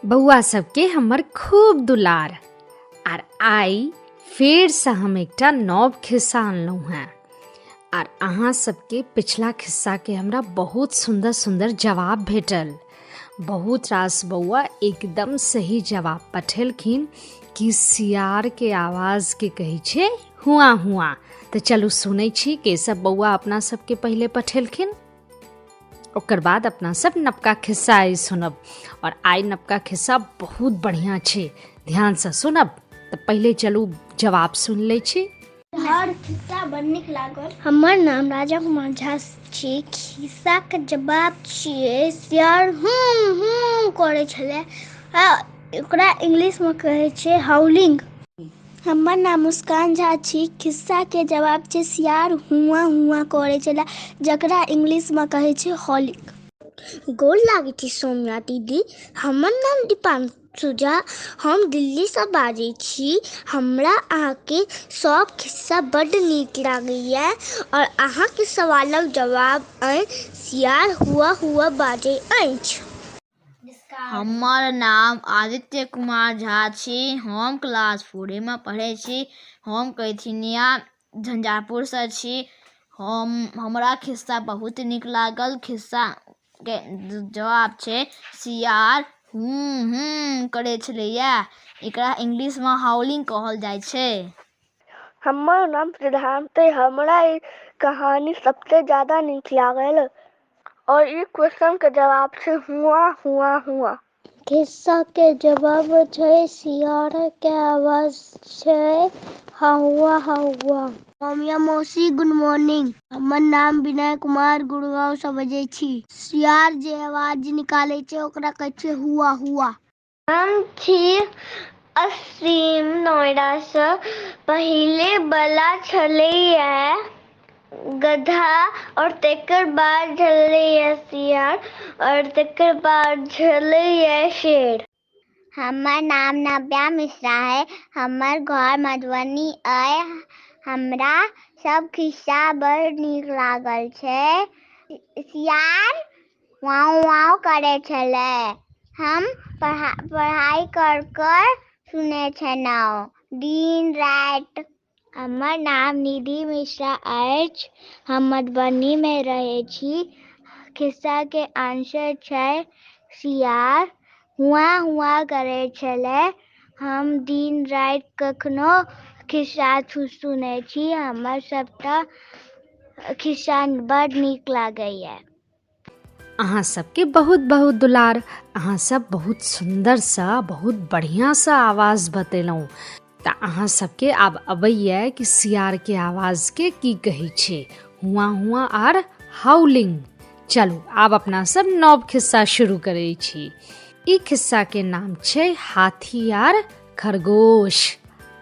बौआ सबके हमर खूब दुलार। आर I फेरसँ हम एकटा नव खिस्सा अनलहुँ हेँ। आर अहाँ सबके पिछला खिस्साके हमरा बहुत सुन्दर सुन्दर जवाब भेटल। बहुत रास बौआ एकदम सही जवाब पठेलखिन कि सियारके आवाजके कहै छै हुआ हुआ। तऽ चलू सुनै छी के सब बौआ अपना सबके पहिले पठेलखिन, ओकर बाद अपना सब नवका खिस्सा आइ सुनब। और आइ नवका खिस्सा बहुत बढ़िया छै, ध्यानसँ सुनब। तऽ पहिले चलू जवाब सुनि लै छी। हर खिस्सा बड़ नीक लागल। हमर नाम राजा कुमार झा छी। खिस्साके जवाब छियै सियार हूँ हूँ करै छलै, आ ओकरा इंग्लिशमे कहै छै हाउलिंग। हमर नाम मुस्कान झा छी। खिस्साके जवाब छै सियार हुआँ हुआँ करै छलै, जकरा इंग्लिशमे कहै छै हॉलिंग। गोर लागै छी सौम्या दीदी। हमर नाम दीपांशु झा, हम दिल्लीसँ बाजै छी। हमरा अहाँके सब खिस्सा बड्ड नीक लागैए और अहाँके सवालक जवाब अइ सियार हुआ हुआ बाजै अछि। हमर नाम आदित्य कुमार झा छी। हम क्लास फोरेमे पढ़ै छी। हम कैथिनिया झंझारपुरसँ छी। हमरा खिस्सा बहुत नीक लागल। खिस्साके जवाब छै सियार हूँ हूँ करै छलैए। एकरा इंग्लिशमे हाउलिंग कहल जाइ छै। हमर नाम सिद्धांत अइ। हमरा ई कहानी सबसे ज्यादा नीक लागल और ई क्वेश्चन के जवाब छै हुआ हुआ हुआ। खिस्सा के जवाब छै सियार के आवाज छै हौआ हौआ। सौम्या मौसी गुड मॉर्निंग। हमर नाम विनय कुमार, गुड़गांव से बजै छी। सियार जे आवाज निकालै छै ओकरा कहै छै हुआ हुआ। हम छी असीम, नोएडासँ। पहिले बला छलैए गधा और तकर बाद छलैए सियार और तकर बाद छलैए शेर। हमर नाम नव्या मिश्रा है। हमर घर मधुबनी अइ। हमरा सब खिस्सा बड़ नीक लागल छै। सियार वाव वाव करै छलै। हम पढ़ाई कर कर सुनै छलहुँ दिन राति। हमर नाम निधि मिश्रा अछि। हम मधुबनीमे रहै छी। खिस्साके आंसर छै सियार हुआँ हुआँ करै छलै। हम दिन राति कखनो खिस्सा सुनै छी। हमर सबटा खिस्सा बड़ नीक लागैए। अहाँ सबके बहुत बहुत दुलार। अहाँ सब बहुत सुन्दरसँ बहुत बढ़िआँसँ आवाज बतेलहुँ। तऽ अहाँ सबके आब अबैए कि सियारके आवाजके की कहै छै, हुआ हुआ आर हाउलिंग। चलू आब अपना सब नव खिस्सा शुरू करै छी। ई खिस्साके नाम छै हाथी आर खरगोश।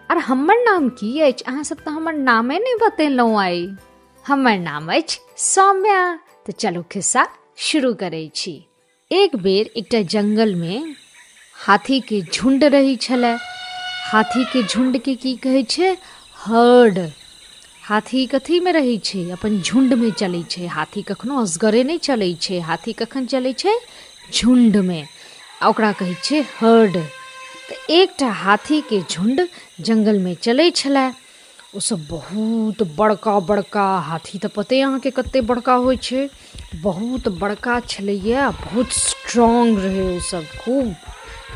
आर हमर नाम की अछि? अहाँ सब तऽ हमर नामे नहि बतेलहुँ आइ। हमर नाम अछि सौम्या। तऽ चलू खिस्सा शुरू करै छी। एक बेर एकटा जंगलमे हाथीके झुण्ड रहै छलै। हाथीके झुण्डके की कहै छै? हर्ड। हाथी कथीमे रहै छै? अपन झुण्डमे चलै छै। हाथी कखनो असगरे नहि चलै छै। हाथी कखन चलै छै? झुण्डमे। आ ओकरा कहै छै हर्ड। तऽ एकटा हाथीके झुण्ड जंगलमे चलै छलै। ओसभ बहुत बड़का बड़का हाथी, तऽ पते अहाँके कते बड़का होइ छै, बहुत बड़का छलैए, बहुत स्ट्रॉन्ग रहै ओसभ, खूब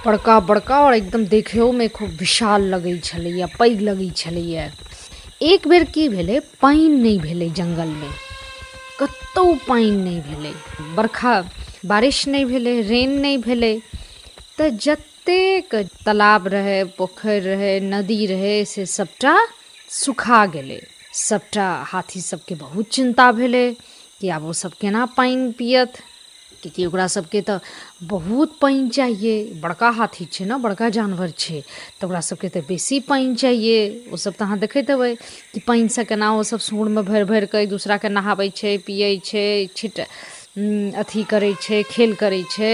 बड़का बड़का आओर एकदम देखैयोमे खूब विशाल लगै छलैए, पैघ लगै छलैए। एक बेर की भेलै, पानि नहि भेलै जङ्गलमे, कतहु पानि नहि भेलै, बरखा बारिश नहि भेलै, रेन नहि भेलै। तऽ जतेक तालाब रहै, पोखरि रहै, नदी रहै, से सभटा सुखा गेलै। सभटा हाथी सबके बहुत चिन्ता भेलै कि आब ओसभ केना पानि पियत, कियाकि ओकरा सबके तऽ बहुत पानि चाहिए। बड़का हाथी छै ने, बड़का जानवर छै, तऽ ओकरा सबके तऽ बेसी पानि चाहिए। ओसभ तऽ अहाँ देखैत हेबै कि पानिसँ केना ओसभ सूँढ़मे भरि भरि कऽ एक दूसराके नहाबै छै, पियै छै, छिट अथी करै छै, खेल करै छै।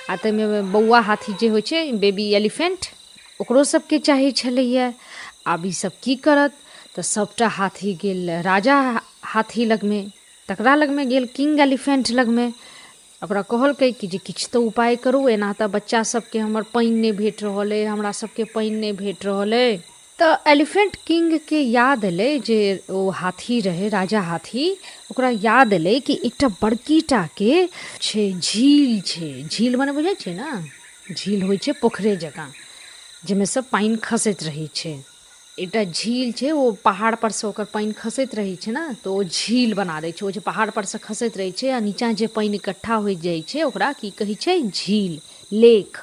आ ताहिमे बौआ हाथी जे होइ छै, बेबी एलिफेंट, ओकरो सबके चाही छलैए। आब ईसभ की करत? तऽ सभटा हाथी गेल राजा हाथी लगमे, तकरा लगमे गेल, किंग एलिफेंट लगमे। ओकरा कहलकै कि जे किछु तऽ उपाय करू, एना तऽ बच्चा सबके हमर पानि नहि भेट रहल अइ, हमरा सबके पानि नहि भेट रहल अइ। तऽ एलिफेंट किंगके याद एलै जे ओ हाथी रहै, राजा हाथी, ओकरा याद एलै कि एकटा बड़की टाके छै झील छै। झील मने बुझै छियै ने, झील होइ छै पोखरे जकाँ जाहिमे सँ पानि खसैत रहै छै। एकटा झील छै, ओ पहाड़ पर सँ ओकर पानि खसैत रहै छै ने, तऽ ओ झील बना दै छै। ओ जे पहाड़ पर सँ खसैत रहै छै आ नीचाँ जे पानि इकट्ठा होइत जाइ छै ओकरा की कहै छै? झील, लेक।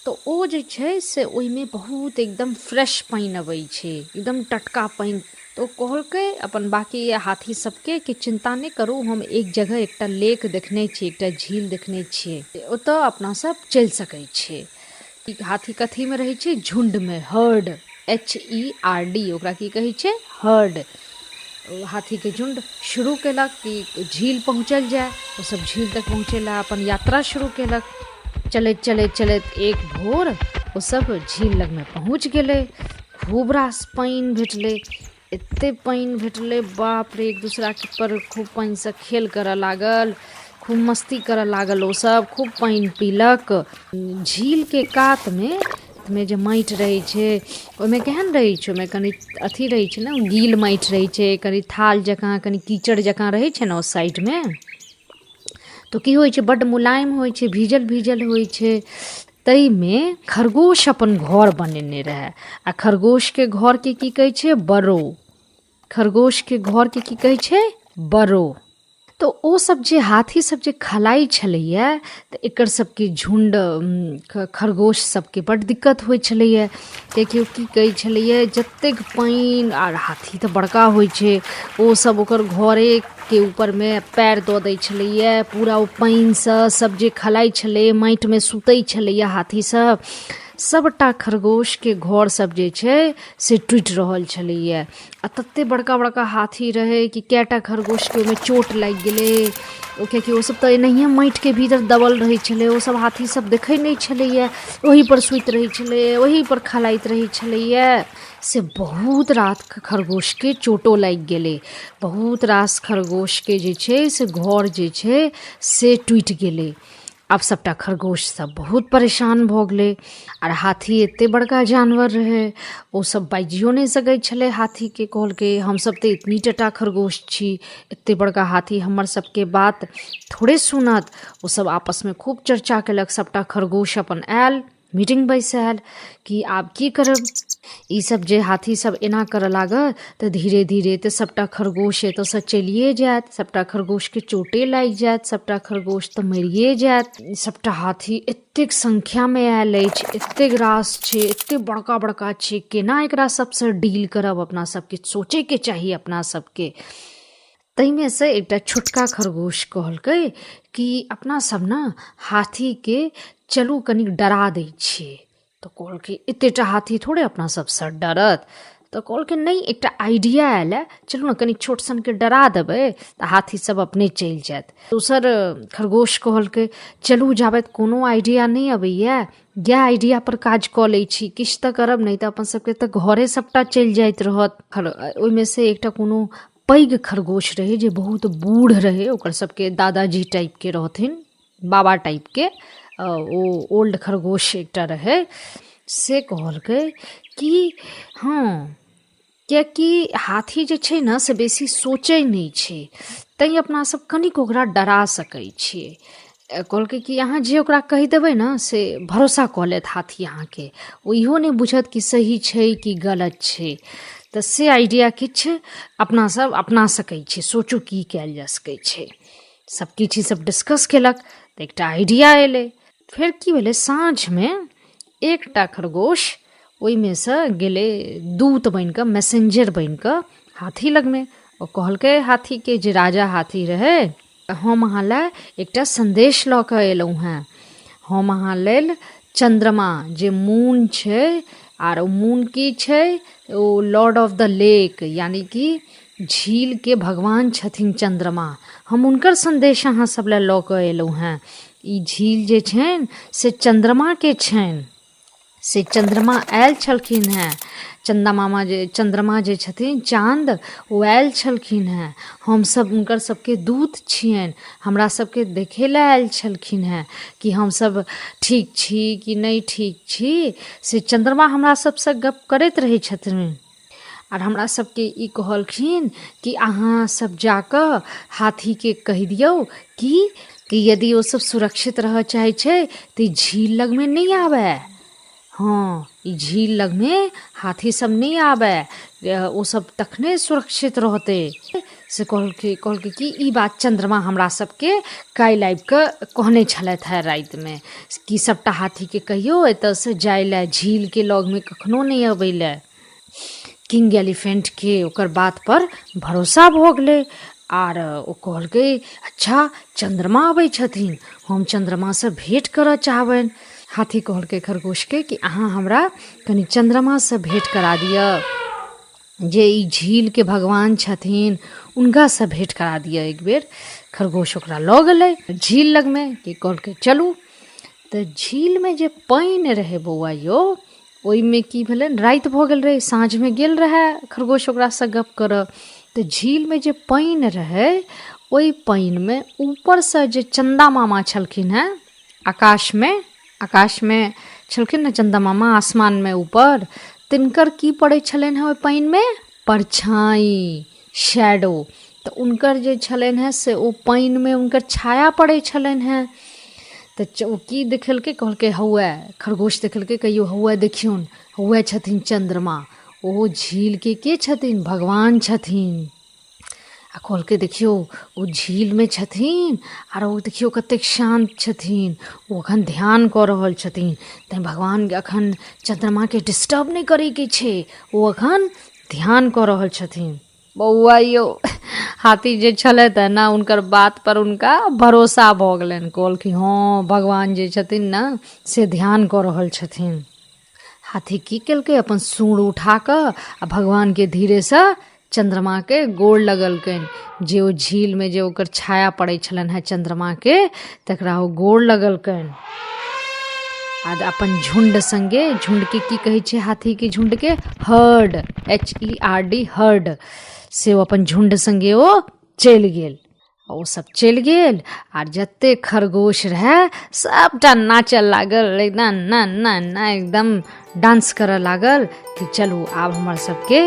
तऽ ओ जे छै से ओहिमे बहुत एकदम फ्रेश पानि अबै छै, एकदम टटका पानि। तऽ ओ कहलकै अपन बाँकी हाथी सबके कि चिन्ता नहि करू, हम एक जगह एकटा लेक देखने छियै, एकटा झील देखने छियै, ओतऽ अपना सब चलि सकै छियै। हाथी कथीमे रहै छै? झुण्डमे, हर्ड, HERD, ओकरा की कहै छै? हर्ड। हाथीके झुण्ड शुरू केलक कि झील पहुँचल जाय। ओसभ झील तक पहुँचै लए अपन यात्रा शुरू केलक। चलैत चलैत चलैत एक भोर ओसभ झील लगमे पहुँच गेलै। खूब रास पानि भेटलै, एते पानि भेटलै, बाप रे, एक दूसराके पर खूब पानिसँ खेल करऽ लागल, खूब मस्ती करऽ लागल ओसभ, खूब पानि पीलक। झीलके कातमे मे जे माटि रहै छै ओहिमे केहन रहै छै? ओहिमे कनि अथी रहै छै ने, गील माटि रहै छै, कनि थाल जकाँ, कनि कीचड़ जकाँ रहै छै ने ओ साइडमे। तऽ की होइ छै? बड्ड मुलायम होइ छै, भीजल भीजल होइ छै। ताहिमे खरगोश अपन घर बनेने रहै आ खरगोशके घरके की कहै छै? बरो। खरगोशके घरके की कहै छै? बरो। तऽ ओ सब जे हाथी सब जे खलाइ छलैया तऽ एकर सबके झुण्ड खरगोश सबके बड्ड दिक्कत होइ छलैया, कियाकि ओ की कहै छलैया, जतेक पानि, आर हाथी तऽ बड़का होइ छै, ओ सब ओकर घरेके ऊपरमे पएर दऽ दै छलैया, पूरा ओ पानिसँ सब जे खलाइ छलै, माटिमे सुतै छलैया हाथी सब, सबटा खरगोशके घर सब जे छै से टूटि रहल छलैया। आ तते बड़का बड़का हाथी रहै कि कएटा खरगोशके ओहिमे चोट लागि गेलै ओ, कियाकि ओसभ तऽ एनाहिए माटिके भीतर दबल रहै छलै। ओसभ हाथी सब देखै नहि छलैया, ओहीपर सुति रहै छलै, ओहीपर खलाइत रहै छलैया। से बहुत रात खरगोशके चोटो लागि गेलै, बहुत रास खरगोशके जे छै से घर जे छै से टूटि गेलै। आब सभटा खरगोश सब बहुत परेशान भऽ गेलै। आर हाथी एते बड़का जानवर रहै, ओ सब बाजियो नहि सकै छलै हाथीके। कहलकै हमसब तऽ एतनी टटा खरगोश छी, एते बड़का हाथी हमर सबके बात थोड़े सुनत। ओ सब आपसमे खूब चर्चा केलक। सभटा खरगोश अपन आयल, मीटिंग बैसायल कि आब की करब, ई सब जे हाथी सब एना करऽ लागत तऽ धीरे धीरे तऽ सबटा खरगोश एतऽसँ चलिए जायत, सबटा खरगोशके चोटे लागि जायत, सबटा खरगोश तऽ मरिए जायत। सबटा हाथी एतेक संख्यामे आयल अछि, एतेक रास छै, एतेक बड़का बड़का छै, केना एकरा सबसँ डील करब? अपना सबके सोचैके चाही अपना सबके। ताहिमे सँ एकटा छोटका खरगोश कहलकै कि अपना सब ने हाथीके चलू कनिक डरा दै छियै। तऽ कहलकै एतेटा हाथी थोड़े अपना सबसँ डरत। तऽ कहलकै नहि, एकटा आइडिया आयल हँ, चलू ने कनि छोट सनके डरा देबै तऽ हाथी सब अपने चलि जायत। दोसर खरगोश कहलकै चलू जाबत कोनो आइडिया नहि अबैया इएह आइडिया पर काज कऽ लै छी, किछु तऽ करब, नहि तऽ अपन सबके तऽ घरे सबटा चलि जाइत रहत। ओहिमे से एकटा कोनो पैघ खरगोश रहै जे बहुत बूढ़ रहै, ओकर सबके दादाजी टाइपके रहथिन, बाबा टाइपके, ओ ओल्ड खरगोश एकटा रहै। से कहलकै कि हँ, किएकि हाथी जे छै ने से बेसी सोचै नहि छै, तैँ अपना सब कनिक ओकरा डरा सकै छियै। कहलकै कि अहाँ जे ओकरा कहि देबै ने से भरोसा कऽ लेत हाथी अहाँके, ओ इहो नहि बुझत कि सही छै कि गलत छै। तऽ से आइडिया किछु अपना सब अपना सकै छी, सोचू की कयल जा सकै छै। सब किछु ई सब डिस्कस केलक तऽ एकटा आइडिया एलै। फेर की भेलै, साँझमे एकटा खरगोश ओहिमे सँ गेलै दूत बनि कऽ, मैसेंजर बनि कऽ हाथी लगमे। ओ कहलकै हाथीके, जे राजा हाथी रहै, हम अहाँ लए एकटा सन्देश लऽ कऽ एलहुँ हेँ। हम अहाँ लेल चन्द्रमा जे मून छै, आर ओ मून की छै, ओ लॉर्ड ऑफ the lake, यानि कि झीलके भगवान छथिन चन्द्रमा, हम हुनकर सन्देश अहाँ सब लए लऽ कऽ एलहुँ हेँ। ई झील जे छनि से चन्द्रमाके छनि, से चन्द्रमा आयल छलखिन हेँ। चन्दा मामा जे चन्द्रमा जे छथिन, चाँद, ओ आयल छलखिन हेँ। हमसभ हुनकर सबके दूत छियनि। हमरा सबके देखै लए आयल छलखिन हेँ कि हमसभ ठीक छी कि नहि ठीक छी। से चन्द्रमा हमरा सबसँ गप करैत रहै छथिन आर हमरा सबके ई कहलखिन कि अहाँ सब जाकऽ हाथीके कहि दियौ कि यदि ओ सब सुरक्षित रहऽ चाहै छै तऽ ई झील लगमे नहि आबै। हँ, ई झील लगमे हाथी सब नहि आबै, ओ सब तखने सुरक्षित रहतै। से कहलकै कि ई बात चन्द्रमा हमरा सबके काल्हि आबिकऽ कहने छलथि हेँ रातिमे कि सबटा हाथीके कहियौ एतऽसँ जाय लए, झीलके लगमे कखनो नहि अबै लए। किंग एलिफेंटके ओकर बातपर भरोसा भऽ गेलै आर ओ कहलकै, अच्छा चन्द्रमा अबै छथिन, हम चन्द्रमासँ भेँट करऽ चाहबनि। हाथी कहलकै खरगोशके कि अहाँ हमरा कनि चन्द्रमासँ भेँट करा दिअ, जे ई झीलके भगवान छथिन हुनकासँ भेँट करा दिअ एक बेर। खरगोश ओकरा लऽ गेलै झील लगमे कि कहलकै चलू। तऽ झीलमे जे पानि रहै बौआ यौ, ओहिमे की भेलै, राति भऽ गेल रहै, साँझमे गेल रहए खरगोश ओकरासँ गप करऽ। तऽ झीलमे जे पानि रहै ओहि पानिमे ऊपरसँ जे चन्दा मामा छलखिन हेँ, आकाशमे छलखिन ने चन्दा मामा आसमानमे ऊपर, तिनकर की पड़ै छलनि हेँ ओहि पानिमे, परछाइ, शैडो। तऽ हुनकर जे छलनि हेँ से ओ पानिमे हुनकर छाया पड़ै छलनि हेँ। तऽ ओ की देखेलकै, कहलकै हौए, खरगोश देखेलकै, कहियौ हौए देखियौन, हौए छथिन चन्द्रमा, ओहो झीलके के छथिन, भगवान छथिन। आ कहलकै देखियौ ओ झीलमे छथिन आर ओ देखियौ कतेक शान्त छथिन, ओ अखन ध्यान कऽ रहल छथिन, तैँ भगवानके अखन चन्द्रमाके डिस्टर्ब नहि करैके छै, ओ अखन ध्यान कऽ रहल छथिन। बौआ यौ, हाथी जे छलथि ने हुनकर बात पर हुनका भरोसा भऽ गेलनि। कहलखिन हँ भगवान जे छथिन ने से ध्यान कऽ रहल छथिन। हाथी की केलकै, अपन सूँढ़ उठा कऽ आ भगवानके धीरेसँ चन्द्रमाके गोड़ लगलकनि, जे ओ झीलमे जे ओकर छाया पड़ै छलनि हेँ चन्द्रमाके, तकरा ओ गोड़ लगलकनि। आ अपन झुण्ड सङ्गे, झुण्डके की कहै छै हाथीके झुण्डके, हर्ड, HERD herd, से ओ अपन झुण्ड सङ्गे ओ चलि गेल। ओ सब चलि गेल आर जते खरगोश रहै सबटा नाचऽ लागल, एकदम ना ना ना एकदम डांस करऽ लागल कि चलू आब हमर सबके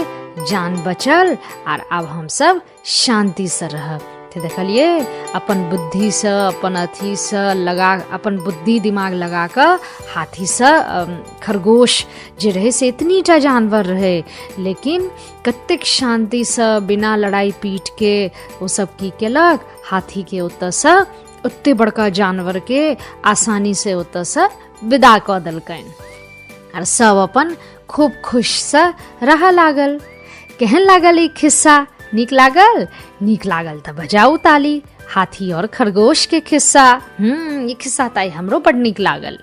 जान बचल आर आब हमसब शान्तिसँ रहब। तऽ देखलियै अपन बुद्धिसँ, अपन अथीसँ लगा, अपन बुद्धि दिमाग लगा कऽ हाथीसँ खरगोश जे रहै से एतनीटा जानवर रहै, लेकिन कतेक शान्तिसँ बिना लड़ाइ पीटके ओ सब की केलक, हाथीके ओतऽसँ ओते बड़का जानवरके आसानीसँ ओतऽसँ विदा कऽ देलकनि आर सब अपन खूब खुशसँ रहऽ लागल। केहन लागल ई खिस्सा? नीक लागल? नीक लागल तऽ बजाउ ताली। हाथी और खरगोश के खिस्सा। ई खिस्सा तऽ आइ हमरो बड नीक लागल।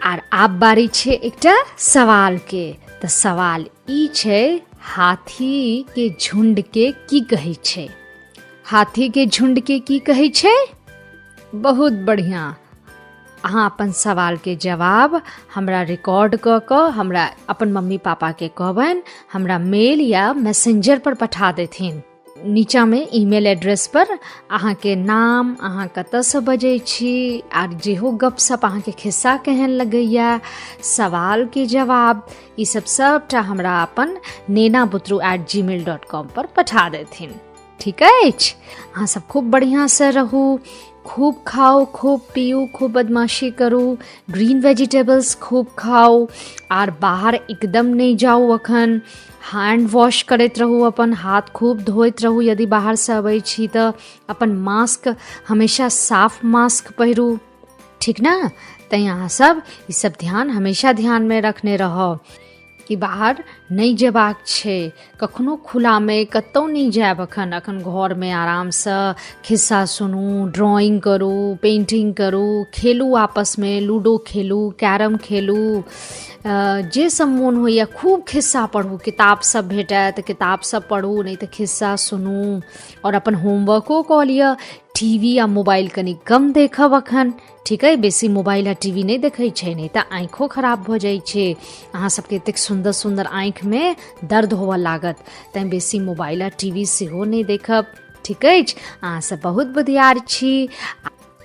आर आब बारी छै एकटा सवाल के। तऽ सवाल ई छै, हाथी के झुंड के की कहै छै? हाथी के झुंड के की कहै छै? बहुत बढ़िया। अहाँ अपन सवाल के जवाब हमरा रिकॉर्ड कऽ कऽ हमरा अपन मम्मी पापा के कहबनि, हमरा मेल या मैसेंजर पर पठा देथिन। नीचा में ईमेल एड्रेस पर अहाँके नाम, अहाँ कतऽसँ बजै छी, आर जेहो गपशप अहाँके खिस्सा केहन लगैया, सवाल के जवाब, ई सब सबटा हमरा अपन नेना बुतरू @gmail.com पर पठा देथिन। ठीक अछि? अहाँ सब खूब बढ़िआँसँ रहू, खूब खाउ, खूब पियू, खूब बदमाशी करू, ग्रीन वेजिटेबल्स खूब खाउ, आर बाहर एकदम नहि जाउ अखन। हैंड वॉश करैत रहू, अपन हाथ खूब धोइत रहू यदि बाहरसँ अबै छी तऽ। अपन मास्क हमेशा साफ मास्क पहिरू, ठीक ने? तैँ अहाँ सब ई सब ध्यान हमेशा ध्यानमे रखने रहब कि बाहर नहि जेबाक छै, कखनो खुलामे कतहु नहि जायब अखन। अखन घरमे आरामसँ खिस्सा सुनू, ड्रॉइंग करू, पेंटिंग करू, खेलू आपसमे, लूडो खेलू, कैरम खेलू, जे सब मोन होइए खूब खिस्सा पढ़ू, किताब सब भेटत किताब सब पढ़ू, नहि तऽ खिस्सा सुनू और अपन होमवर्को कऽ लिअ। टीवी आ मोबाइल कनि कम देखब अखन, ठीक अइ? बेसी मोबाइल आ टीवी नहि देखै छै, नहि तऽ आँखिओ खराब भऽ जाइ छै। अहाँ सबके एतेक सुन्दर सुन्दर आँखिमे दर्द होअऽ लागत, तैँ बेसी मोबाइल आ टीवी सेहो नहि देखब, ठीक अछि? अहाँसब बहुत बुधियार छी।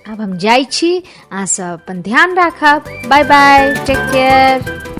आब हम जाइ छी, अहाँसब अपन ध्यान राखब। बाय बाय, टेक केयर।